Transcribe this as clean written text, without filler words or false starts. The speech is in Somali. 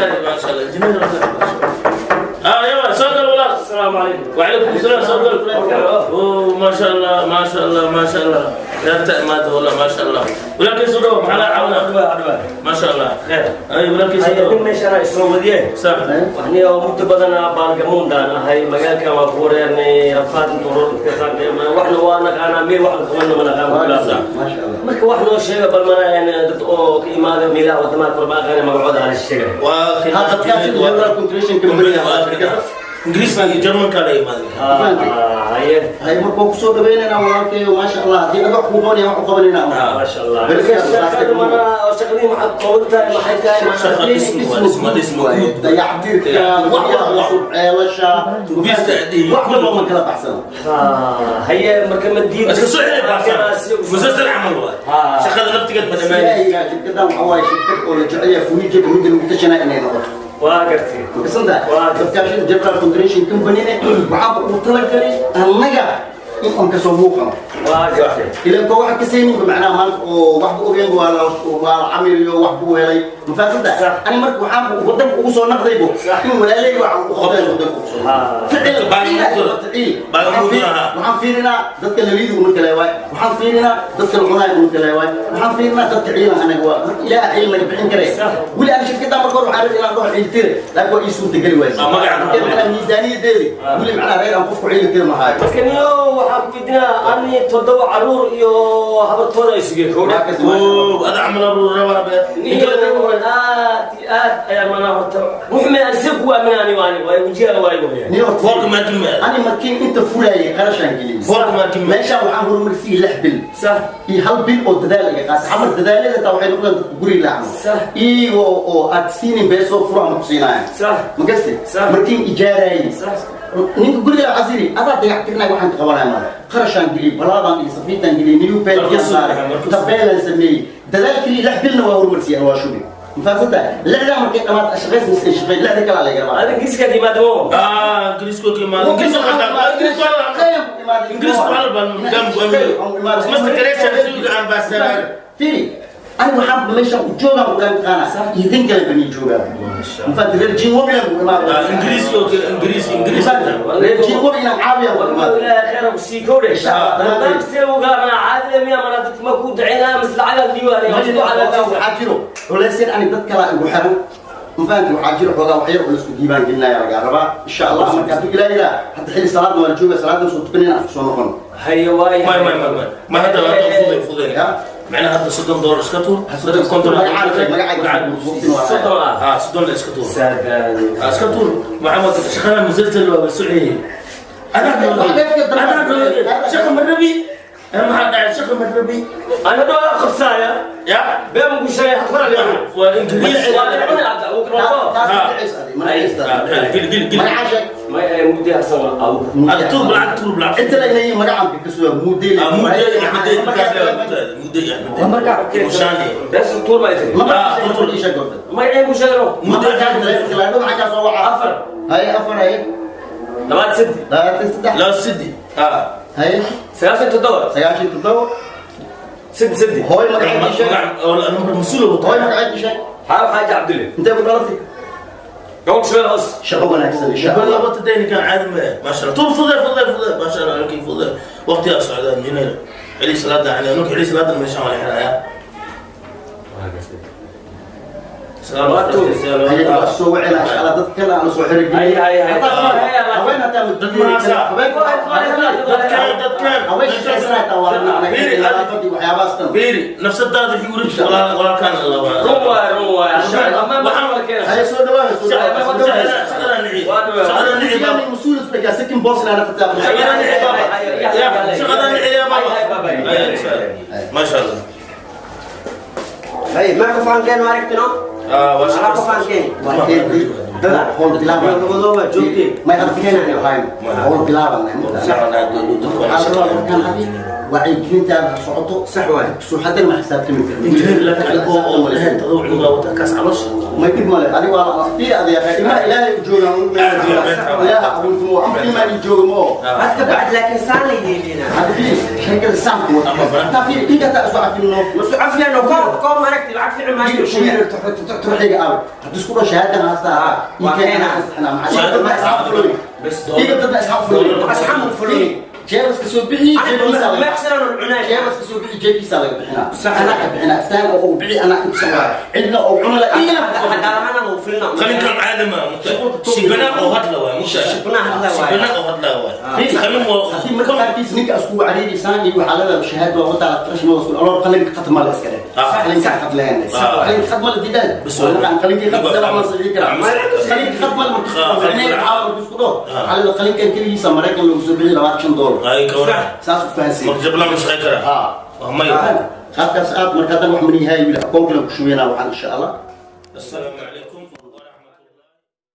ما شاء الله، جميل ما شاء الله. ايوه، soo gal walaal. السلام عليكم. وعليكم السلام، soo gal. اوه، ما شاء الله، ما شاء الله، ما شاء الله، لا maanta والله ما شاء الله. Walaalkay, soo dhawo. Maxaa laga caawinaa? ما شاء الله. خير. Ay, walaalkay, soo nin dhawo. Meeshaan ay soo wadiyeen. Sax. Waxni oo muddo badan baalgamuundaan ahay, magaalkan waa ku wareernay, rafaad intuu waxna waa naqaanaa, meel wax qabanna ma naqaan kulaasa. Maasha Allah. Marka wax noo sheega bal mana dad oo ka imaada meelaha wadamaha korba aqaana magacooda ala sheegay. Waa Hadda dadkaasi General Construction Company ah shirkadda. Ingiriiska iyo Jarmalka la imaaday. Haye. Hay, marka waa kusoo dhaweynaynaa walaalkayo, maasha Allah. Haddii ad wax kuu qabanaya, wax u qabanayna. ما شاء الله. Bal shaqadu mana shaqadii maxaad kooban tahay, maxay tahay? Shaqa dhismo waa dhismo, dhismo guud. Dayactirka Wax guryaha wax. cusub, ceelasha, Tubista iyo wax walba ma kala baxsana. Haye, marka ma diid Iska soo xidhay baashan musalsal camal waay. Shaqada naftigeed ma dhamaanayso. Ilaahiga, shirkadan waxaa waaye shirkad oo la jecel yahay, furniture midda lagu tashanaa inay noqoto. Waa gartay. Makasanta Waa. dadkaashin General Construction Company waxaaba ugu talagalay annaga in aan kasoo muuqano. Waa gartay. Ilan ko waxa kasayninba macnaha maanta oo waxba ogeen, waa la camiliyo, wax buu helay, ma fahamsanta? Ani marka waxaan wadanka ugu soo naqdaybo in walaaley waxa u qabteen wadanka ugu soo ficil. Baa- ficil. Baa- Waxaan fiirinaa dadka laliidu una kale waay, waxaan fiirinaa dadka la cunaayo una kale waay, waxaan fiirinaa dadka ciidan anaga waa marka Ilaaha ciidan naga bixin kare. Weli ani shirkadda marka hore waxaan rabay inaan dhaho ciil tire, laakiin waa ii suurtageli waayse. Ah, magaca. Marka macnaha miisaaniyadeedi weli macnaha reer aan qofku ciili tiri mahaayo. Marka niyo waxaan ku weydiinaa, ani toddoba caruur iyo habartooda ay sugeen kowdha. Waa kas, maasha Allah. Oo, ada camal abuu rabaa be. Niyo aad iyo aad ayaa mana horta muxme aan si ku aaminaani waani waay wajiha waay waya. Niyo horta- Foolka maa kimaya. Ani markiin inta furaayay qarashaan geliyey. Foolka maa kimaya. Meeshaan waxaan horumarsiyey 6 bil Sax. iyo hal bil oo dadaal iga qaas xamar. Dadaalada taa waxay noqdeen dadka guriga laacno iyagoo oo aad siinin beesoo furo ama ku siinaayaan. Ma gaste? Markiin ijaaraayey ninka guriga waxaa siri adaa dayactirnay, waxaan ka qabanaya male. Qarashaan geliyey, balaadaan iyo safiitaan geliyey, new paint Markuu saaray, markuu tabeelaan sameeyey. Dadaalkii 6 bilna waa horumarsiyey, waa shubi, ma fahamsantahay? Lixdaa markay dhamaad shaqays mise shaqay, lixda kalaa laga rabaa. Ada Ingiriiska yimaadamo. Ah, Ingiriisku ka imaado. Ingiriisku waa Ingiriisku waa Ingiriisku waa Master Creation suuga ambassador. Firi, ani waxaan meeshan u joogaan u dhan taqaana idin kale bani joogaa, ma fahamtay? Reer Jinwobilan u imaado. Ah, Ingiriisku Ingiriis Ingiriis. Reer Jinwobi inaan caawiya u imaado. Ilaahay khayr ku sii kowdhe. Insha Allah. Barnaamijka uga mana caadile miya mana dadka ma ku duceynaa mis lacag diiwaan. Waxaa jiro culeysyan ani dad kalaa igu xiran, ma fahamtay? Waxaa jiro xoogaa waxyar oo laisku diiwaan gelinaya lagaa rabaa, insha Allah. Marka hadduu Ilaah ilaa hadda xilli salaadna waa la jooga, salaadan soo tukanayna aan soo noqon. Haye waay. ما ما ما ما ما هذا هذا فضي فضي. Ya. معناها هذا $30 iska tuur. Konton. Magacaaga. 30 ah. Ah, 30 iska tuur. Saadaan. Ah, iska tuur maxamed, shaqada musalsal waa suciye. انا انا shaqa ma rabi. انا maxaa dhacay? Shaqa ma rabi. Ana doo qabsaaya. Ya. Been ku sheegay xaqra leeyahay. Waa Ingiriis. Waa la cunay abda uu rabo. Gil gil gil. Magacaa sheeg. Ma ay muddi Hasan aw. هذا tuur بالعكس، tuur بالعكس. Inta la inay magacan ka soo muudeel. آه، مودي مودي مودي Marka وشاني. bas tuur ma ay. Ma sheeg horta. Ma ay ku sheegay. مودي. Magacaa soo waca. 4. Haye, 4, haye. 23. 23. لا سدي اه. Haye. 97. 97. 6 6. Hooy, magaceedii sheeg. مسؤول. Hooy, magaceedii sheeg. Xaal xaaji Cabdille. Intee ku dhalatay? Gobol Shabeelle Hoose. Shaqo wanaagsan, insha يقول Allah. لابد تديني كان عادي ما شاء الله. طول فضي فضي فضي، ما شاء الله عليك فضي. وقتها سعداء انجينير علي صلاة، يعني نوك علي صلاة ما شاء الله يا Haye, waa soo wacina insha Allah, dad kale aan soo xirigelin. Hay, hay, hay. Haween hataa Dad maasa. Dadkaan. Haween shaqaysanaya taa waa la Fiiri, nadaafadii waxyaabahaas dhan. فيري نفس الدار في ورد ولا ولا كان الله. Run waay, run waay. Ama ma keena. Haye, soo dhawaada, soo dhawaada, soo dhawaada. شغلة نعي، شغلة نعي بابا. مسؤول اسمك سكن بوس انا فتاة. شغلة نعي بابا، يا شغلة نعي يا بابا. ما شاء الله. Hey, ma ku fahankeen ma aragtino? اه. Maxaa ku fahankeen? Howl bilaaban. Joogtay. May hadda keenan hayn, howl bilaaban. Wacyigelintaada ha socoto. Sax waay. Suuxadan ma xisaabtami karno. Adoo cunugaa wata kaas caloosha. Ma dhib male, adiga waa ii adeeqa imaa Ilaahay u joogaan, Ilaaha abuurtimo ama imaa ii jooga mo. Hadda bacd laakiin saan la yeelina. Hadda fiir, sheekada saamku wata taa, fiir, iga taa isu cafino. Masu cafiyaan oo koo maaragtay lacag fiican ma haysto. Turxiga aw hadda isku dho shahaadan haastaa ii keenaa iga dadna isxaaq fuloy. Asxaab fuloy. Jeebaska soo bixi, jeebkiisa Ma laga yaxsanaan cunaa. Jeebaska soo bixi, jeebkiisa laga bixinaa. Anaa ka bixinaa iftaan oo uu bixi, anaa inta waa cidna oo cuna la igana. Hadalahan uu filna. Qalinkan caadi ma mugta, shibana oo hadla waay mugta. Shibana hadla waay. Shibana oo hadla waay, qalin waa. Haddii marka qaarkiis ninka iskugu cariiriysaan iyo waxaa leedahay shahaad waa wataa, qarash ma wasku aloor qalinka khatma la iska leh. Qalinka khat lehen, qalinka khat ma la diidaa. Waxaan qalinkii khat sala ma saxiix karaa, qalinka khat ma la markii caalam isku dho waxaa leedahay qalinkan keligiisa Maraykan loogu soo bixi $25. Ay ka waran. Saas u fahansiin. Marka jabla ma shaqayn karaa? Waa maya. Qaadkaas aad marka haddan wax maniyahay wiil akoonkana ku shubeynaa waxaan insha Allah. Assalaamu calaykum.